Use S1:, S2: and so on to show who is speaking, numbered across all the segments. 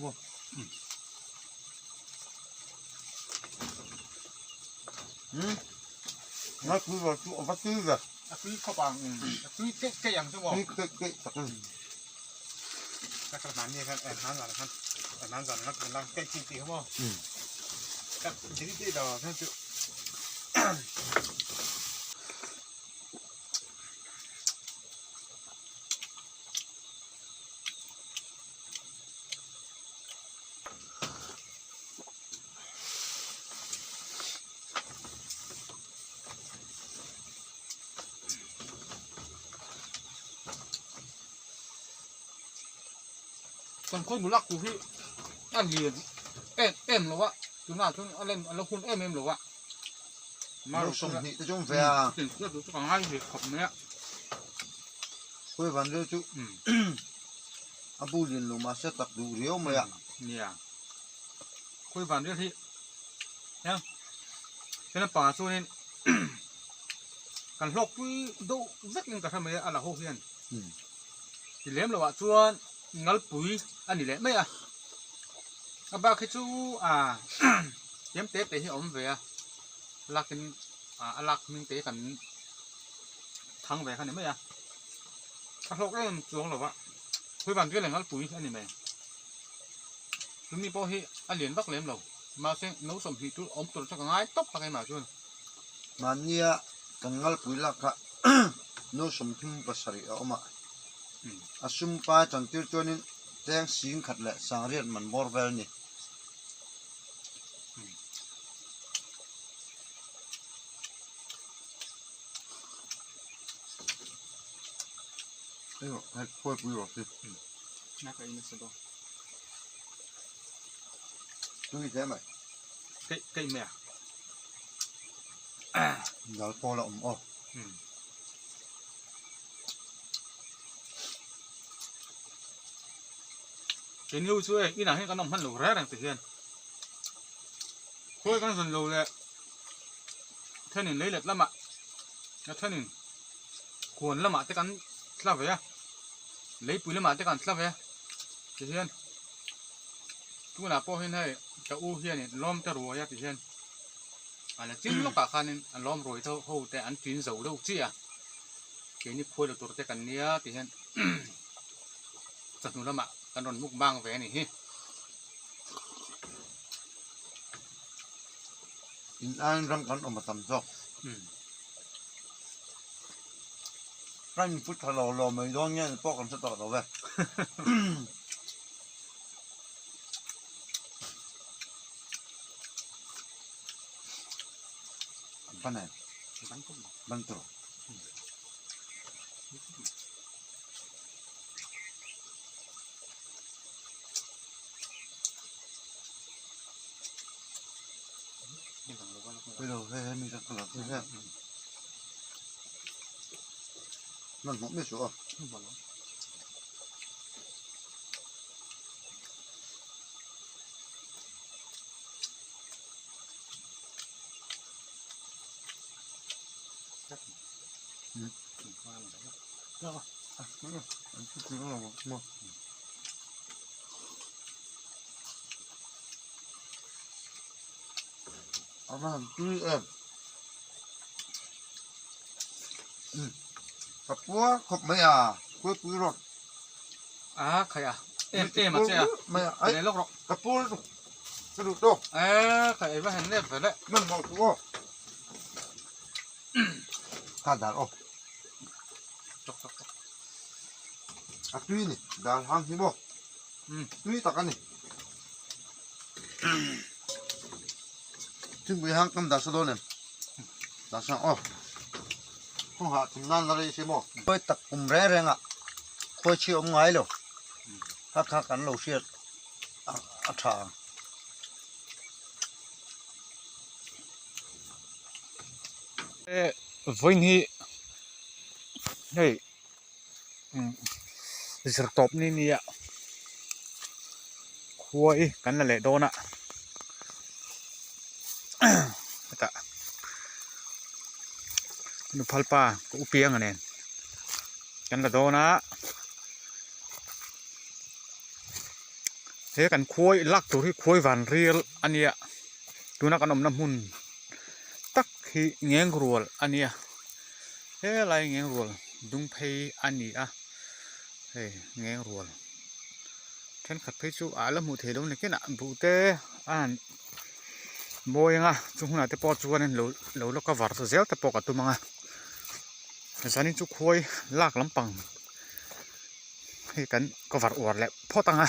S1: maw? Hmm. Ngal pui rawt chu a va tui ve.
S2: A tui khawp ang. A tui keih keih ang chu maw?
S1: Tui keih keih tak a ni.
S2: Ka kal hman ni khan eh hman zan khan eh hman zan ngat lang keih chi ti kha maw? Ka ding ti lo khan chu. Kan khawi mulak tur hi a lian em em lo a tunah chuan a lem a la hun em em lo a
S1: Mau sawmhnih te chu awm ve a.
S2: Chu chu ka ngai ve khawp mai a.
S1: Khawi van reu chu a bu lian lo mahse tak duh riau mai a.
S2: Nia. Khawi van reu hi hian hela pa chuanin kan hlawk pui deuh vek in ka hre mai a a la ho hian. Ti lem loh ah chuan ngalpui a ni leh mai a. A bak hi chu ah tlem te te hi a awm ve a lakin ah a lak hming te kan thang ve kha a ni mai a a hlawk em chuang lo va khawi van vel ngalpui a ni mai tumi pawh hi a lian vak lem lo mahse no sawmhnih chu awm tur chu ka ngai tawp tak em ah chuan.
S1: Mahnia kan ngalpui lak kha no sawmthum pasarih a awm a a sum pa chantir chuanin cheng sing khat leh sangriat man bawr vel a ni. Tui hle mai.
S2: Keih keih mai a.
S1: Dal pawl a awm aw.
S2: Keini chu hei inah hian kan awm hman lo reng reng ti hian khawi kan zawn lo leh thenin lei let lamah a thenin huan lamah te kan tla ve a leipui lamah te kan tla ve a ti hian tunah pawh hian hei ka u hianin lawm te ruai a ti hian a la chin lawkah khanin a lawm ruai te ho te an tin zo deuh chiah a keini phuai lo tur te kan nia ti hian chawhnu lamah kan rawn mukbang ve a ni hi.
S1: In aiin ram kan awm a tam zawk. Kan input tha lo lo mai dawn nge ni pawh kan hre tawh lo ve. Ban em? Ban tur. Hmanhmawh miah suh aw. A va han tui em ka puar khawp mai a khuaipui rawt
S2: a khai a em em a che a
S1: mai a
S2: leh lawk rawh
S1: ka puar lutuk ka duh tawk
S2: e khai ei va han nep ve le
S1: hmanhmawh suh aw. Kha dal aw.
S2: Tok tok tok.
S1: A tui ni dal hang hi maw. Tui tak a ni. Thingpui hang kan dah sa dawn em? Dah sa aw. Khaw hah thim nan la rei si maw. Khawi tak kum reng reng ah khawi chhi awm ngai lo. Kha kha kan lo hriat a tha ang.
S2: Vawiin hi hei zir tawp ni nia khua hi kan la leh dawn a hetah nu phalpa ka u pianga nen kan la dawn a. He kan khuai lak tur hi khuai van rial a nia tuna kan awmna hmun tak hi ngeng rual a nia helai ngeng rual dung phei a ni a hei ngeng rual thenkhat phei chu a la hmuh theih loh ni kinah buh te a han mawi ang a chung hunah te pawh chuan lo lo la cover zel te pawh ka tum ang a zanin chu khuai lak lampang. Hei kan cover uar leh phawt ang a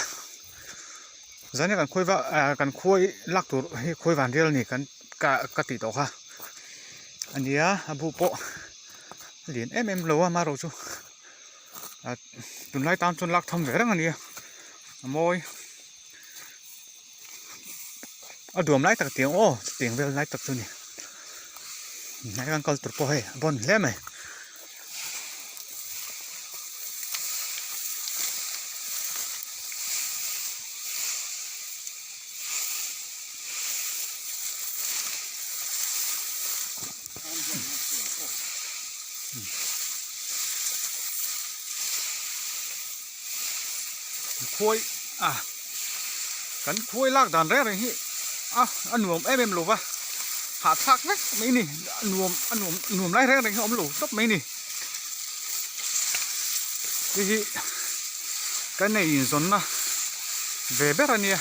S2: zanin kan khawi va ah kan khawi lak tur hi khawi van rial a ni kan ka ka tih tawh kha a nia a bu pawh a lian em em lo a amaherawh chu ah tunlai tan chuan lak tham ve reng a nia a mawi a duam lai tak tiang aw chutiang vel lai tak chu a ni hnai kan kal tur pawh hei a bawn hle mai. Khuai a kan khuai lak dan reng reng hi a a nuam em em lo va hahthlak vek mai a ni a nuam a nuam nuam lai reng reng hi a awm lo tawp mai a ni hei hi kan ei inzawnna ve ber a nia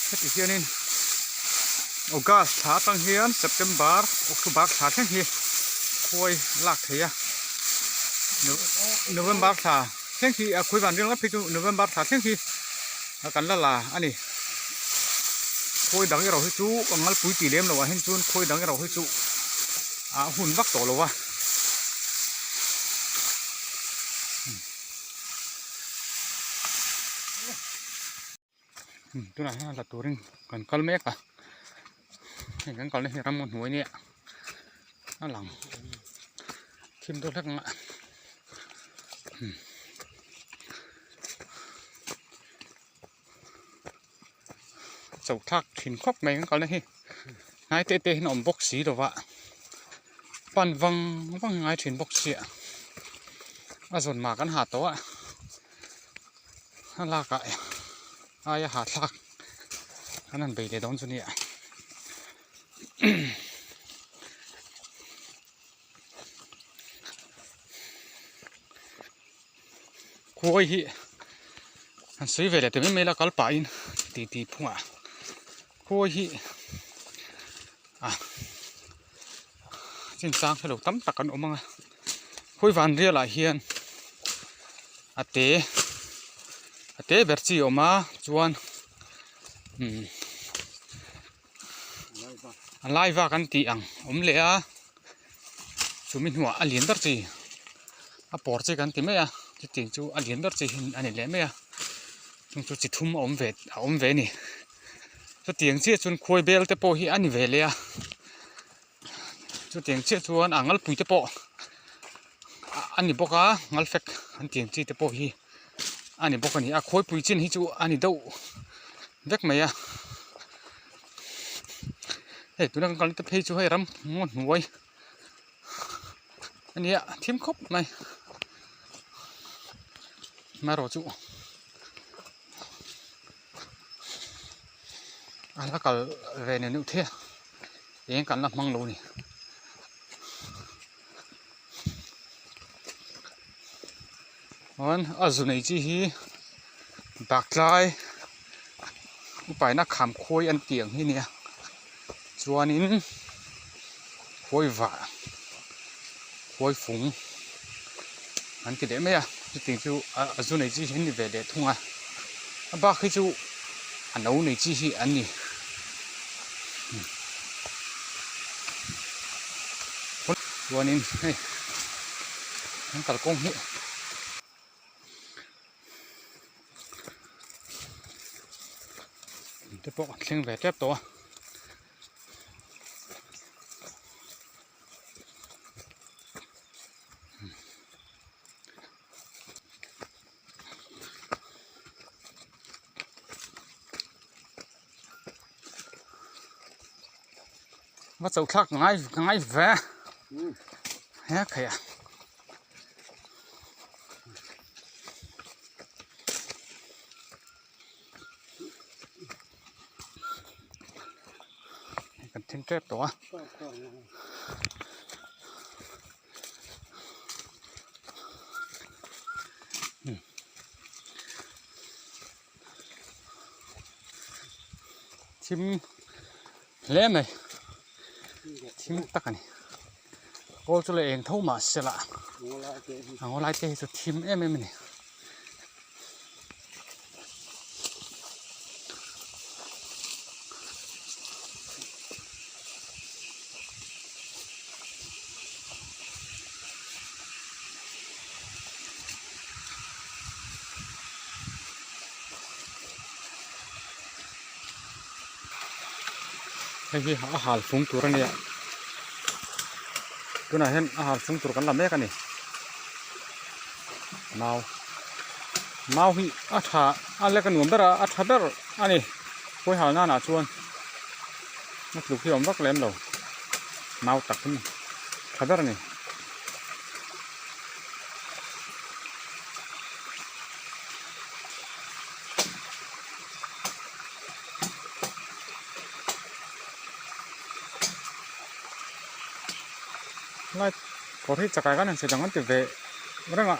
S2: heti hianin August thla atang hian September October thla thleng hi khuai lak theih a November thla thleng hi a khawi van ringawt phei chu November thla thleng hi kan la la a ni khawi dang erawh hi chu a ngalpui tih lem loh ah hian chuan khawi dang erawh hi chu a hun vak tawh lo a. Tunah hian la turin kan kal mek a hei kan kalna hi ramngaw hnuai nia a lang thim deuh hlek ang a chauh thlak thin khawp mai kan kalna hi hnai te te hian a awm bawk si lo va pan vang vang ngai thin bawk sia a zawn mah kan ha tawh a. A lakah aia hahthlak an han bei leh dawn chu nia khuai hi an sawi ve leh ta mai mai la kal pahin titi phungah khuai hi a chinchang hrelo tam tak an awm ang a khawi van rialah hian a te a te ber chi a awm a chuan umm a lai vak an tih ang awm leh a chumi hnuah a lian ber chi a pawr chi kan ti mai a chutiang chu a lian ber chi hi a ni leh mai a chung chu chi thum a awm ve a awm ve a ni. Chutiang chiah chuan khuai bel te pawh hi a ni ve leh a chutiang chiah chuan a ngalpui te pawh a ni bawk a ngalfek an tih ang chi te pawh hi a ni bawk a ni a khuaipui chin hi chu a ni deuh vek mai a hei tuna kan kalna te phei chu hei ram ngaw hnuai a nia thim khawp mai marawh chu. A la kal ve ni neuh thei a eng kan la hmang lo a ni chuan a zu nei chi hi baktlai upaina kham khawi an tih ang hi a nia chuanin khawi vah khawi fung an ti leh mai a chutiang chu a zu nei chi hi an ni ve leh thung a a bak hi chu a no nei chi hi an ni chuanin hei an kalkawng hi. Te pawh an thleng ve tep tawh a. Va chauh thlak ngai ngai ve he khaih a. Kan thleng tep tawh a. Thim hle mai thim tak a ni kawl chu la eng tho mah se la a ngaw lai te hi chu thim em em a ni. Hei hi a hal fung tur a nia tunah hian a hal fung tur kan la mek a ni mau mau hi a tha a lek a nuam ber a a tha ber a ni khawi hal nanah chuan a tluk hi a awm vak lem lo mau tak hi tha ber a ni. Lai kawr hi chakai kan han sawi dang an ti ve reng a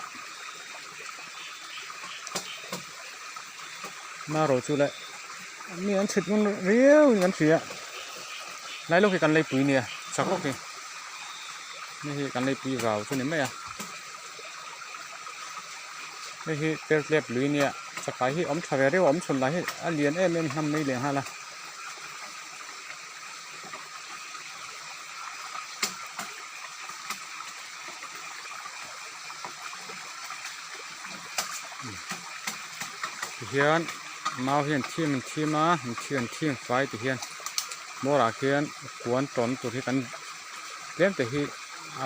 S2: marawh chu le mi an chhit ngun riau in kan hria lai lawk hi kan leipui nia chak lawk hi hei hi kan leipui vau chu ni mai a hei hi pertlep lui nia chakai hi awm tha ve riau a awm chhun lah hi a lian em em hnam mai leh nghal a. Tihian mau hian thim an thim a an thi an thim fai ti hian hmawrah khian kuan tawn tur hi kan tlem te hi a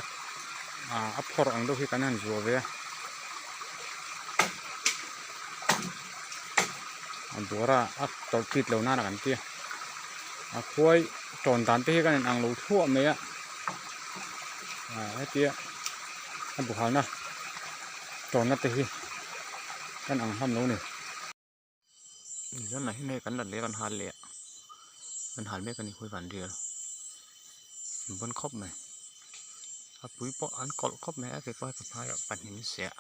S2: ah a phawrh ang deuh hi kan han zuah ve a a bawra a tawlh chit lo nana kan tia a khuai tawn dan te hi kan in ang lo thluah mai a ah hetia a bu halna tawnna te hi kan ang hlawm lo a ni. Zan ah hian hei kan la leh a kan hal leh a kan hal mek a ni khawi van rial bawn khawp mai a pui pawh an kawlh khawp mai a ke pawh hei hmaiah pahnih an siah.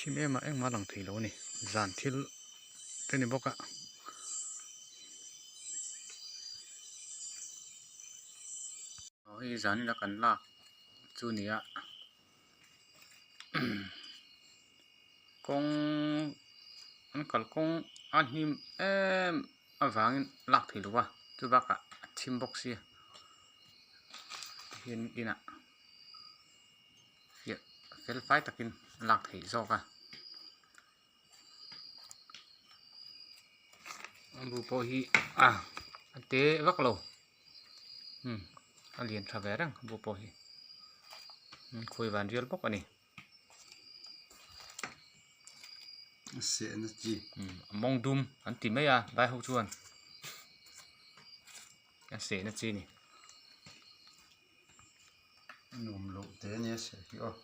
S2: Thim em a engmah a lang thei lo a ni zan thil te ni bawk a. Aw hei zan ila kan lak chu ni a kawng an kalkawng a hnim em avangin lak thei lo a chu bakah a thim bawk sia tihian inah fiah fel fai takin a lak theih zawk a a bu pawh hi a a te vak lo umm a lian tha ve reng a bu pawh hi khawi van rial bawk a ni.
S1: Sehna chi.
S2: A mawng dum an ti mai a vai ho chuan a sehna chi a ni.
S1: Nuam loh te ania seh hi aw.